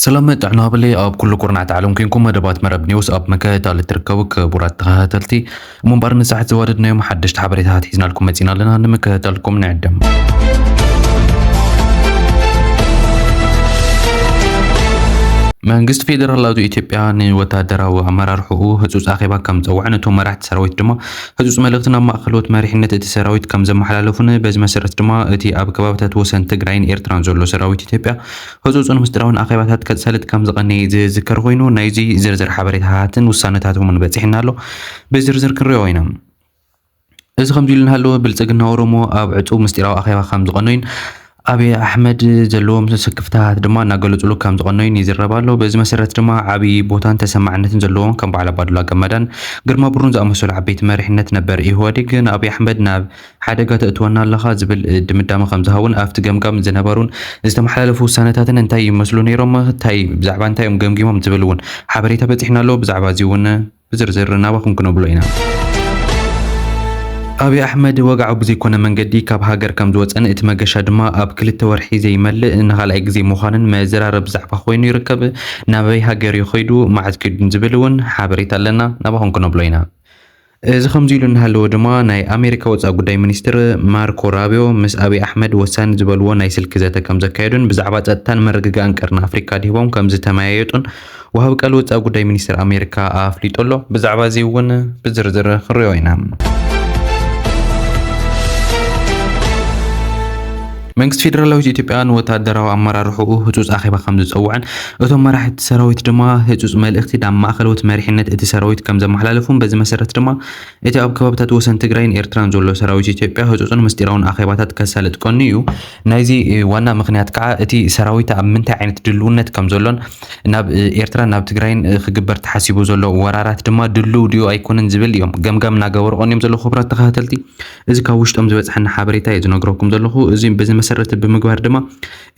ሰላም ጥዕና ብለይ ኣብ ኩሉ ኩርናዕቲ ዓለም ኮንኩም መደባት መረብ ኒውስ ኣብ ምክትታል እትርከቡ ክቡራት ተኸታተልቲ፣ እሞ እምበኣር ንሳሕቲ ዝወደድናዮም ሓደሽቲ ሓበሬታታት ሒዝናልኩም መጺና ኣለና። ንምክትታልኩም ንዕደም። መንግስቲ ፌደራላዊ ኢትዮጵያ ንወታደራዊ ኣመራርሕኡ ህጹጽ ኣኼባ ከም ዝጸውዐን እቶም መራሕቲ ሰራዊት ድማ ህጹጽ መልእኽቲ ናብ ማእከሎት መሪሕነት እቲ ሰራዊት ከም ዘመሓላለፉን በዚ መሰረት ድማ እቲ ኣብ ከባብታት ወሰን ትግራይን ኤርትራን ዘሎ ሰራዊት ኢትዮጵያ ህጹጽን ምስጢራውን ኣኼባታት ከሳልጥ ከም ዝቐነየ ዝዝከር ኮይኑ፣ ናይዚ ዝርዝር ሓበሬታታትን ውሳነታትን እውን በጺሕና ኣሎ። ብዝርዝር ክንሪኦ ኢና። እዚ ከምዚ ኢሉ እናሃለወ ብልጽግና ኦሮሞ ኣብ ዕጹው ምስጢራዊ ኣኼባ ከም ዝቐነዩን ኣብይ ኣሕመድ ዘለዎም ስክፍታታት ድማ እናገለጹሉ ከም ዝቐነዩን ይዝረብ ኣሎ። በዚ መሰረት ድማ ዓብዪ ቦታን ተሰማዕነትን ዘለዎም ከም በዓል ኣባዱላ ገመዳን ግርማ ብሩን ዝኣመሰሉ ዓበይቲ መሪሕነት ነበር ኢህወዴግ ንኣብይ ኣሕመድ ናብ ሓደጋ ተእትወና ኣለኻ ዝብል ድምዳመ ከም ዝሃቡን ኣብቲ ገምጋም ዝነበሩን ዝተመሓላለፉ ውሳነታትን እንታይ ይመስሉ ነይሮም፣ እንታይ ብዛዕባ እንታይ እዮም ገምጊሞም ዝብል እውን ሓበሬታ በጺሕና ኣሎ። ብዛዕባ እዚ እውን ብዝርዝር ናባኹም ክነብሎ ኢና። ኣብይ ኣሕመድ ወግዓዊ ብዘይኮነ መንገዲ ካብ ሃገር ከም ዝወፀን እቲ መገሻ ድማ ኣብ ክልተ ወርሒ ዘይመልእ ንኻልኣይ ግዜ ምዃንን መዘራረቢ ዛዕባ ኮይኑ ይርከብ። ናበይ ሃገር እዩ ከይዱ፣ መዓዝ ከይዱን ዝብል እውን ሓበሬታ ኣለና፣ ናባኹም ክነብሎ ኢና። እዚ ከምዚ ኢሉ እናሃለወ ድማ ናይ ኣሜሪካ ወፃኢ ጉዳይ ሚኒስትር ማርኮ ራቢዮ ምስ ኣብይ ኣሕመድ ወሳኒ ዝበልዎ ናይ ስልኪ ዘተ ከም ዘካየዱን ብዛዕባ ፀጥታን ምርግጋእን ቀርኒ ኣፍሪካ ድሂቦም ከም ዝተመያየጡን ወሃቢ ቃል ወጻኢ ጉዳይ ሚኒስቴር ኣሜሪካ ኣፍሊጡ ኣሎ። ብዛዕባ እዚ እውን ብዝርዝር ክንሪኦ ኢና። መንግስቲ ፌደራላዊት ኢትዮጵያ ንወታደራዊ ኣመራርሕኡ ህጹጽ ኣኼባ ከም ዝጸውዐን እቶም መራሕቲ ሰራዊት ድማ ህጹጽ መልእኽቲ ናብ ማእከሎት መሪሕነት እቲ ሰራዊት ከም ዘመሓላለፉን በዚ መሰረት ድማ እቲ ኣብ ከባብታት ወሰን ትግራይን ኤርትራን ዘሎ ሰራዊት ኢትዮጵያ ህጹጽን ምስጢራውን ኣኼባታት ከሳልጥ ቀንዩ እዩ። ናይዚ ዋና ምኽንያት ከዓ እቲ ሰራዊት ኣብ ምንታይ ዓይነት ድልውነት ከም ዘሎን ናብ ኤርትራን ናብ ትግራይን ክግበር ተሓሲቡ ዘሎ ወራራት ድማ ድልው ድዩ ኣይኮነን ዝብል እዮም ገምጋም እናገበሩ ቀንዮም ዘለዉ ክቡራት ተኸታተልቲ። እዚ ካብ ውሽጦም ዝበፅሐና ሓበሬታ እዩ ዝነግረኩም ዘለኹ። እዚ በዚ መሰረት ብምግባር ድማ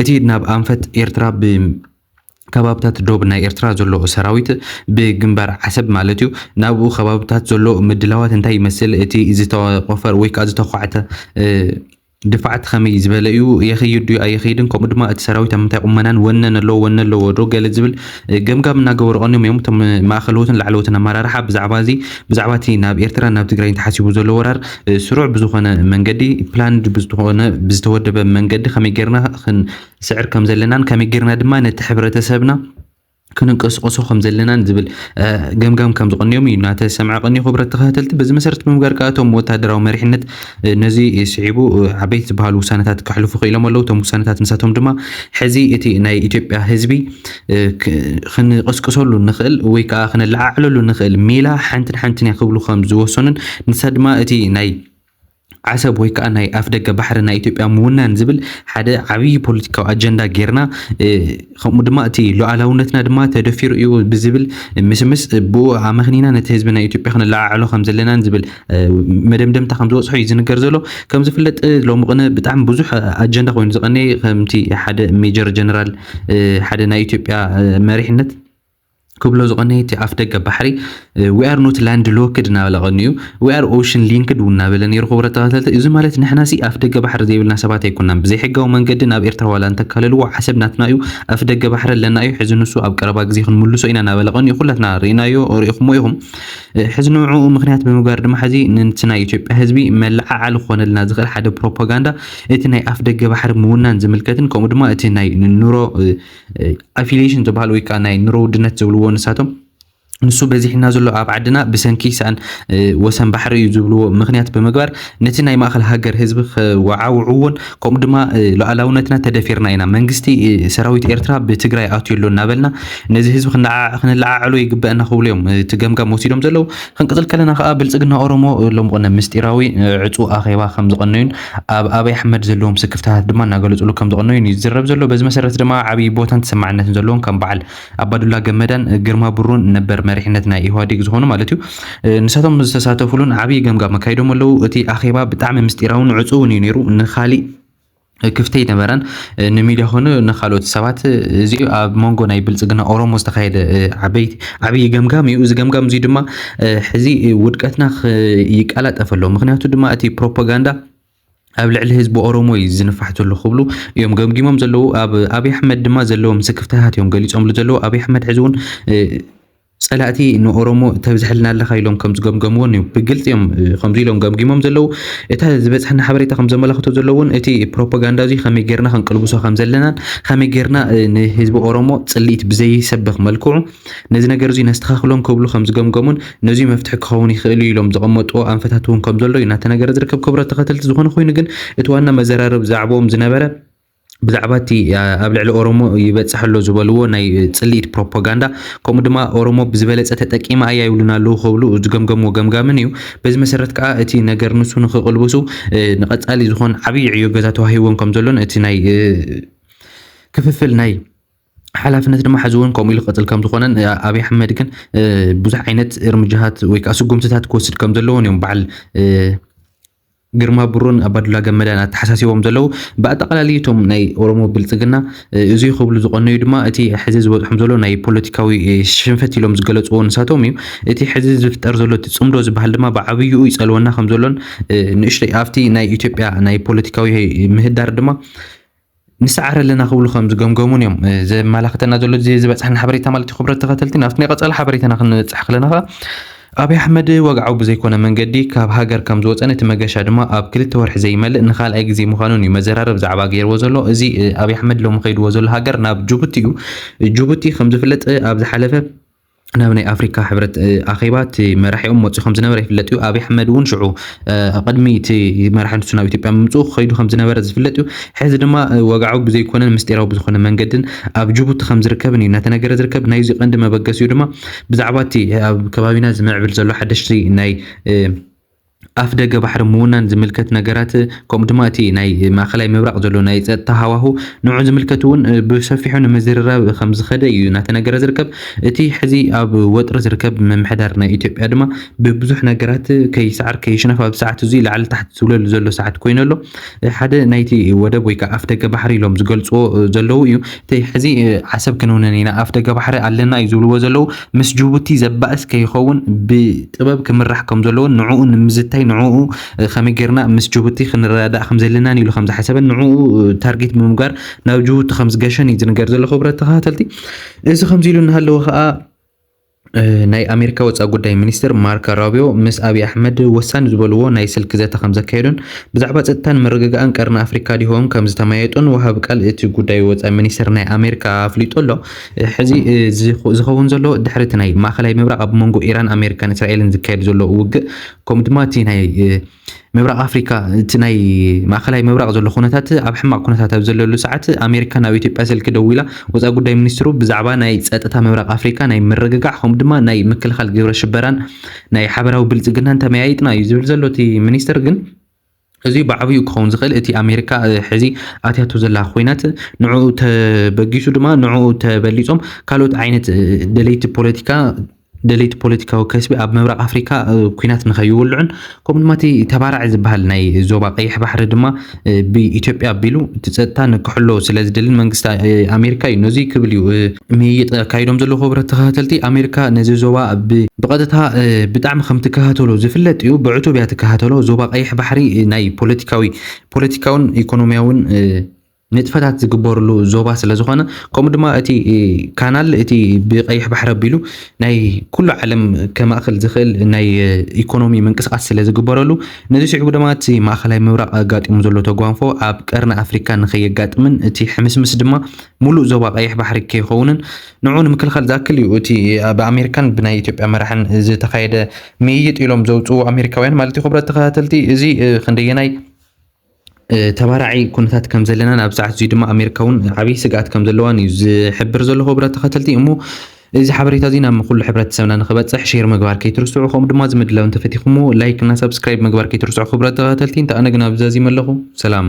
እቲ ናብ ኣንፈት ኤርትራ ብ ከባብታት ዶብ ናይ ኤርትራ ዘሎ ሰራዊት ብግንባር ዓሰብ ማለት እዩ ናብኡ ከባብታት ዘሎ ምድላዋት እንታይ ይመስል፣ እቲ ዝተቆፈር ወይ ከዓ ዝተኳዕተ ድፋዓት ከመይ ዝበለ እዩ፣ የኸይድ ድዩ ኣየኸይድን፣ ከምኡ ድማ እቲ ሰራዊት ኣብ ምንታይ ቁመናን ወነን ኣለዎ ወነ ኣለዎ ዶ ገለ ዝብል ገምጋም እናገበሩ ቀንዮም እዮም እቶም ማእኸለዎትን ላዕለዎትን ኣመራርሓ ብዛዕባ እዚ ብዛዕባ እቲ ናብ ኤርትራ ናብ ትግራይ ተሓሲቡ ዘሎ ወራር ስሩዕ ብዝኾነ መንገዲ ፕላንድ ብዝኾነ ብዝተወደበ መንገዲ ከመይ ጌርና ስዕር ከም ዘለናን ከመይ ጌርና ድማ ነቲ ሕብረተሰብና ክንንቀስቀሶ ከም ዘለናን ዝብል ገምጋም ከም ዝቐንዮም እዩ እናተሰምዐ ቀንዩ። ክብረት ተኸታተልቲ በዚ መሰረት ብምግባር ከዓ እቶም ወታደራዊ መሪሕነት ነዚ ስዒቡ ዓበይቲ ዝበሃሉ ውሳነታት ከሕልፉ ክኢሎም ኣለዉ። እቶም ውሳነታት ንሳቶም ድማ ሕዚ እቲ ናይ ኢትዮጵያ ህዝቢ ክንቀስቅሰሉ ንኽእል ወይ ከዓ ክነለዓዕለሉ ንኽእል ሜላ ሓንትን ሓንትን እያ ክብሉ ከም ዝወሰኑን ንሳ ድማ እቲ ናይ ዓሰብ ወይ ከዓ ናይ ኣፍደገ ባሕሪ ናይ ኢትዮጵያ ምውናን ዝብል ሓደ ዓብዪ ፖለቲካዊ ኣጀንዳ ጌርና ከምኡ ድማ እቲ ሉዓላውነትና ድማ ተደፊሩ እዩ ብዝብል ምስምስ ብኡ ኣመኽኒና ነቲ ህዝቢ ናይ ኢትዮጵያ ክንለዓዕሎ ከም ዘለናን ዝብል መደምደምታ ከም ዝበፅሖ እዩ ዝንገር ዘሎ። ከም ዝፍለጥ ሎሚ ቅነ ብጣዕሚ ብዙሕ ኣጀንዳ ኮይኑ ዝቐነየ ከምቲ ሓደ ሜጀር ጀነራል ሓደ ናይ ኢትዮጵያ መሪሕነት ክብሎ ዝቐነየ እቲ ኣፍ ደገ ባሕሪ we are not land locked እናበለ ቀንዩ we are ocean linked እውን እናበለ ነይሩ። ክቡራት ተኸታተልቲ እዚ ማለት ንሕና ሲ ኣፍ ደገ ባሕሪ ዘይብልና ሰባት ኣይኮናን። ብዘይ ሕጋዊ መንገዲ ናብ ኤርትራ ዋላ እንተካለልዎ ዓሰብ ናትና እዩ፣ ኣፍ ደገ ባሕሪ ኣለና እዩ። ሕዚ ንሱ ኣብ ቀረባ ግዜ ክንምልሶ ኢና እናበለ ቀንዩ ኩላትና ርኢናዮ ርኢኹሞ ኢኹም። ሕዚ ንዕኡ ምኽንያት ብምግባር ድማ ሕዚ ነቲ ናይ ኢትዮጵያ ህዝቢ መለዓዓሊ ክኾነልና ዝኽእል ሓደ ፕሮፓጋንዳ እቲ ናይ ኣፍ ደገ ባሕሪ ምውናን ዝምልከትን ከምኡ ድማ እቲ ናይ ኑሮ ኣፊሊሽን ዝበሃል ወይ ከዓ ናይ ኑሮ ውድነት ዝብልዎ ንሳቶም ንሱ በዚሕና ዘሎ ኣብ ዓድና ብሰንኪ ሰኣን ወሰን ባሕሪ እዩ ዝብልዎ ምኽንያት ብምግባር ነቲ ናይ ማእኸል ሃገር ህዝቢ ከወዓውዕዎን ከምኡ ድማ ሉዓላውነትና ተደፊርና ኢና መንግስቲ ሰራዊት ኤርትራ ብትግራይ ኣትዩ ኣሎ እናበልና ነዚ ህዝቢ ክንለዓዕሎ ይግበአና ክብሉ እዮም እቲ ገምጋም ወሲዶም ዘለዉ። ክንቅፅል ከለና ከዓ ብልፅግና ኦሮሞ ሎም ቕነ ምስጢራዊ ዕፁ ኣኼባ ከም ዝቐነዩን ኣብ ኣብይ ኣሕመድ ዘለዎም ስክፍታታት ድማ እናገለፅሉ ከም ዝቐነዩን እዩ ዝዝረብ ዘሎ። በዚ መሰረት ድማ ዓብዪ ቦታን ተሰማዕነትን ዘለዎም ከም በዓል ኣባዱላ ገመዳን ግርማ ብሩን ነበር መሪሕነት ናይ ኢህዋዴግ ዝኾኑ ማለት እዩ ንሳቶም ዝተሳተፉሉን ዓብዪ ገምጋም ኣካይዶም ኣለዉ። እቲ ኣኼባ ብጣዕሚ ምስጢራውን ዕፁውን እዩ ነይሩ። ንካሊእ ክፍተይ ነበረን ንሚድያ ኮነ ንካልኦት ሰባት እዚ ኣብ መንጎ ናይ ብልፅግና ኦሮሞ ዝተካየደ ዓበይቲ ዓብዪ ገምጋም እዩ። እዚ ገምጋም እዚ ድማ ሕዚ ውድቀትና ይቀላጠፍ ኣሎ። ምክንያቱ ድማ እቲ ፕሮፓጋንዳ ኣብ ልዕሊ ህዝቢ ኦሮሞ እዩ ዝንፋሕ ዘሎ ክብሉ እዮም ገምጊሞም ዘለዉ። ኣብ ኣብይ ኣሕመድ ድማ ዘለዎም ስክፍታታት እዮም ገሊጾምሉ ዘለዉ። ኣብይ ኣሕመድ ሕዚ እውን እ፣ ጸላእቲ ንኦሮሞ ተብዝሐልና ኣለኻ ኢሎም ከም ዝገምገምዎን እዩ ብግልጺ እዮም እ፣ ከምዚ ኢሎም ገምጊሞም ዘለዉ። እታ ዝበጽሐና ሓበሬታ ከም ዘመላኽቶ ዘለዉ እውን እቲ ፕሮፓጋንዳ እዚ ከመይ ጌርና ክንቅልብሶ ከም ዘለናን ከመይ ጌርና እ፣ ንህዝቢ ኦሮሞ ጽልኢት ብዘይሰብኽ መልክዑ ነዚ ነገር እዚ ነስተኻኽሎን ክብሉ ከም ዝገምገሙን ነዚ መፍትሒ ክኸውን ይኽእል እዩ ኢሎም ዘቐመጥዎ ኣንፈታት እውን ከም ዘሎ እዩ እናተነገረ ዝርከብ። ክብረት ተኸተልቲ ዝኾነ ኮይኑ ግን እቲ ዋና መዘራረብ ዛዕባኦም ዝነበረ ብዛዕባ እቲ ኣብ ልዕሊ ኦሮሞ ይበፅሕ ኣሎ ዝበልዎ ናይ ፅልኢት ፕሮፓጋንዳ ከምኡ ድማ ኦሮሞ ብዝበለፀ ተጠቂማ እያ ይብሉና ኣለዉ ክብሉ ዝገምገምዎ ገምጋምን እዩ። በዚ መሰረት ከዓ እቲ ነገር ንሱ ንክቕልብሱ እ፣ ንቐፃሊ ዝኾን ዓብዪ ዕዮ ገዛ ተዋሂብዎም ከም ዘሎን እቲ ናይ እ፣ ክፍፍል ናይ ሓላፍነት ድማ ሕዚ እውን ከምኡ ኢሉ ክቕፅል ከም ዝኾነን እ፣ ኣብይ ኣሕመድ ግን እ፣ ብዙሕ ዓይነት እርምጃታት ወይ ከዓ ስጉምትታት ክወስድ ከም ዘለዎን እዮም በዓል እ፣ ግርማ ብሩን ኣባዱላ ገመዳን ኣተሓሳሲቦም ዘለዉ። ብኣጠቓላሊ እቶም ናይ ኦሮሞ ብልፅግና እ፣ እዚ ክብሉ ዝቐነዩ ድማ እቲ ሕዚ ዝበፅሖም ዘሎ ናይ ፖለቲካዊ እ፣ ሽንፈት ኢሎም ዝገለፅዎ ንሳቶም እዩ። እቲ ሕዚ ዝፍጠር ዘሎ እቲ ፅምዶ ዝበሃል ድማ ብዓብይኡ ይፀልወና ከም ዘሎን እ፣ ንእሽተይ ኣብቲ ናይ ኢትዮጵያ ናይ ፖለቲካዊ ምህዳር ድማ ንስዓር ኣለና ክብሉ ከም ዝገምገሙን እዮም እ፣ ዘመላኽተና ዘሎ እዚ ዝበፅሐና ሓበሬታ ማለት እዩ። ክብረት ተኸተልቲ ናብቲ ናይ ቀፃሊ ሓበሬታና ክንበፅሕ ከለና ከዓ ኣብይ ኣሕመድ ወግዓዊ ብዘይኮነ መንገዲ ካብ ሃገር ከም ዝወፀን እቲ መገሻ ድማ ኣብ ክልተ ወርሒ ዘይመልእ ንኻልኣይ ግዜ ምዃኑን እዩ መዘራረብ ዛዕባ ገይርዎ ዘሎ። እዚ እ፣ ኣብይ ኣሕመድ ሎሚ ከይድዎ ዘሎ ሃገር ናብ ጅቡቲ እዩ። ጅቡቲ ከም ዝፍለጥ እ፣ ኣብ ዝሓለፈ ናብ ናይ ኣፍሪካ ሕብረት እ፣ ኣኼባ እቲ መራሒኦም መፅኡ ከም ዝነበረ ይፍለጥ እዩ። ኣብይ ኣሕመድ እውን ሽዑ እ፣ ቅድሚ እቲ መራሒ ንሱ ናብ ኢትዮጵያ ምምፅኡ ከይዱ ከም ዝነበረ ዝፍለጥ እዩ። ሕዚ ድማ እ፣ ወግዓዊ ብዘይኮነን ምስጢራዊ ብዝኾነ መንገድን ኣብ ጅቡቲ ከም ዝርከብን እዩ እናተነገረ ዝርከብ። ናይዚ ቀንዲ መበገሲኡ ድማ ብዛዕባ እቲ ኣብ ከባቢና ዝምዕብል ዘሎ ሓደሽቲ ናይ እ፣ ኣፍ ደገ ባሕሪ ምውናን ዝምልከት ነገራት ከምኡ ድማ እቲ ናይ ማእኸላይ ምብራቕ ዘሎ ናይ ፀጥታ ሃዋሁ ንዑ ዝምልከት እውን እ፣ ብሰፊሑ ንምዝርራብ ከም ዝኸደ እዩ እናተነገረ ዝርከብ። እቲ ሕዚ ኣብ ወጥሪ ዝርከብ ምምሕዳር ናይ ኢትዮጵያ ድማ ብብዙሕ ነገራት ከይሰዓር ከይሽነፍ ኣብ ሰዓት እዚ ላዕሊ ታሕቲ ዝብለሉ ዘሎ ሰዓት ኮይኑ ኣሎ። ሓደ ናይቲ ወደብ ወይ ከዓ ኣፍ ደገ ባሕሪ ኢሎም ዝገልፅዎ ዘለዉ እዩ። እቲ ሕዚ ዓሰብ ክንውንን ኢና ኣፍ ደገ ባሕሪ ኣለና እዩ ዝብልዎ ዘለዉ። ምስ ጅቡቲ ዘባእስ ከይኸውን ብጥበብ ክምራሕ ከም ዘለዎን ንዕኡ ንምዝታይ ንዕኡ ከመይ ጌርና ምስ ጅቡቲ ክንረዳእ ከም ዘለናን ኢሉ ከም ዝሓሰበን ንዕኡ ታርጌት ብምግባር ናብ ጅቡቲ ከም ዝገሸን እዩ ዝንገር ዘሎ። ክብረት ተኸታተልቲ እዚ ከምዚ ኢሉ እናሃለወ ከዓ እ፣ ናይ ኣሜሪካ ወፃኢ ጉዳይ ሚኒስትር ማርካ ራቢዮ ምስ ኣብይ ኣሕመድ ወሳኒ ዝበልዎ ናይ ስልኪ ዘተ ከም ዘካየዱን ብዛዕባ ፀጥታን ምርግጋእን ቀርኒ ኣፍሪካ ዲሆም ከም ዝተመያየጡን ወሃቢ ቃል እቲ ጉዳይ ወፃኢ ሚኒስትር ናይ ኣሜሪካ ኣፍሊጡ ኣሎ። እ፣ ሕዚ እ፣ ዝኹ- ዝኸውን ዘሎ ድሕሪ እቲ ናይ ማእኸላይ ምብራቕ ኣብ መንጎ ኢራን ኣሜሪካን እስራኤልን ዝካየድ ዘሎ ውግእ ከምኡ ድማ እቲ ናይ እ፣ ምብራቕ ኣፍሪካ እቲ ናይ ማእኸላይ ምብራቕ ዘሎ ኩነታት ኣብ ሕማቕ ኩነታት ኣብ ዘለሉ ሰዓት ኣሜሪካ ናብ ኢትዮጵያ ስልኪ ደዊላ ወፃኢ ጉዳይ ሚኒስትሩ ብዛዕባ ናይ ፀጥታ ምብራቕ ኣፍሪካ ናይ ምርግጋዕ ከምኡ ድማ ናይ ምክልኻል ግብረ ሽበራን ናይ ሓበራዊ ብልፅግናን ተመያይጥና እዩ ዝብል ዘሎ እቲ ሚኒስትር። ግን እዚ ብዓብዩ ክኸውን ዝኽእል እቲ ኣሜሪካ እ፣ ሕዚ ኣትያቶ ዘላ ኮይናት ንዕኡ ተበጊሱ ድማ ንዕኡ ተበሊፆም ካልኦት ዓይነት እ፣ ደለይቲ ፖለቲካ ደለይቲ ፖለቲካዊ ከስቢ ኣብ ምብራቕ ኣፍሪካ እ፣ ኲናት ንኸይውልዑን ከምኡ ድማ እቲ ተባራዒ ዝበሃል ናይ ዞባ ቀይሕ ባሕሪ ድማ እ፣ ብኢትዮጵያ ኣቢሉ እቲ ፀጥታ ንክሕሎ ስለ ዝደልን መንግስቲ እ፣ ኣሜሪካ እዩ ነዚ ክብል እዩ እ፣ ምይይጥ ኣካይዶም ዘለዉ። ክቡራት ተኸታተልቲ ኣሜሪካ ነዚ ዞባ ብ- ብቐጥታ እ፣ ብጣዕሚ ከም ትከታተሎ ዝፍለጥ እዩ። ብዕቱብ እያ ትከታተሎ። ዞባ ቀይሕ ባሕሪ እ፣ ናይ ፖለቲካዊ ፖለቲካውን ኢኮኖሚያውን እ፣ ንጥፈታት ዝግበርሉ ዞባ ስለ ዝኾነ ከምኡ ድማ እቲ እ፣ ካናል እቲ ብቀይሕ ባሕሪ ኣቢሉ ናይ ኩሉ ዓለም ከማእክል ዝኽእል ናይ እ፣ ኢኮኖሚ ምንቅስቃስ ስለ ዝግበረሉ ነዚ ስዒቡ ድማ እቲ ማእኸላይ ምብራቕ ኣጋጢሙ ዘሎ ተጓንፎ ኣብ ቀርኒ ኣፍሪካ ንኸየጋጥምን እቲ ሕምስምስ ድማ ሙሉእ ዞባ ቀይሕ ባሕሪ ከይኸውንን ንዑ ንምክልኻል ዝኣክል እዩ እቲ ብኣሜሪካን ብናይ ኢትዮጵያ መራሕን ዝተኻየደ ምይይጥ ኢሎም ዘውፅኡ ኣሜሪካውያን ማለት እዩ። ክቡራት ተኸታተልቲ እዚ እ፣ ክንደየናይ እ፣ ተባራዒ ኩነታት ከም ዘለናን ኣብ ሰዓት እዚ ድማ ኣሜሪካ እውን ዓብዪ ስግኣት ከም ዘለዋን እዩ ዝሕብር ዘሎ። ክቡራት ተኸታተልቲ እሞ እዚ ሓበሬታ እዚ ናብ ኩሉ ሕብረተሰብና ንክበፅሕ ሼር ምግባር ከይትርስዑ፣ ከምኡ ድማ እዚ ምድላው እንተፈቲኹሞ ላይክ እና ሰብስክራይብ ምግባር ከይትርስዑ። ክቡራት ተኸታተልቲ እንተ ኣነ ግን ኣብዚ ዛዚመ ኣለኹ። ሰላም።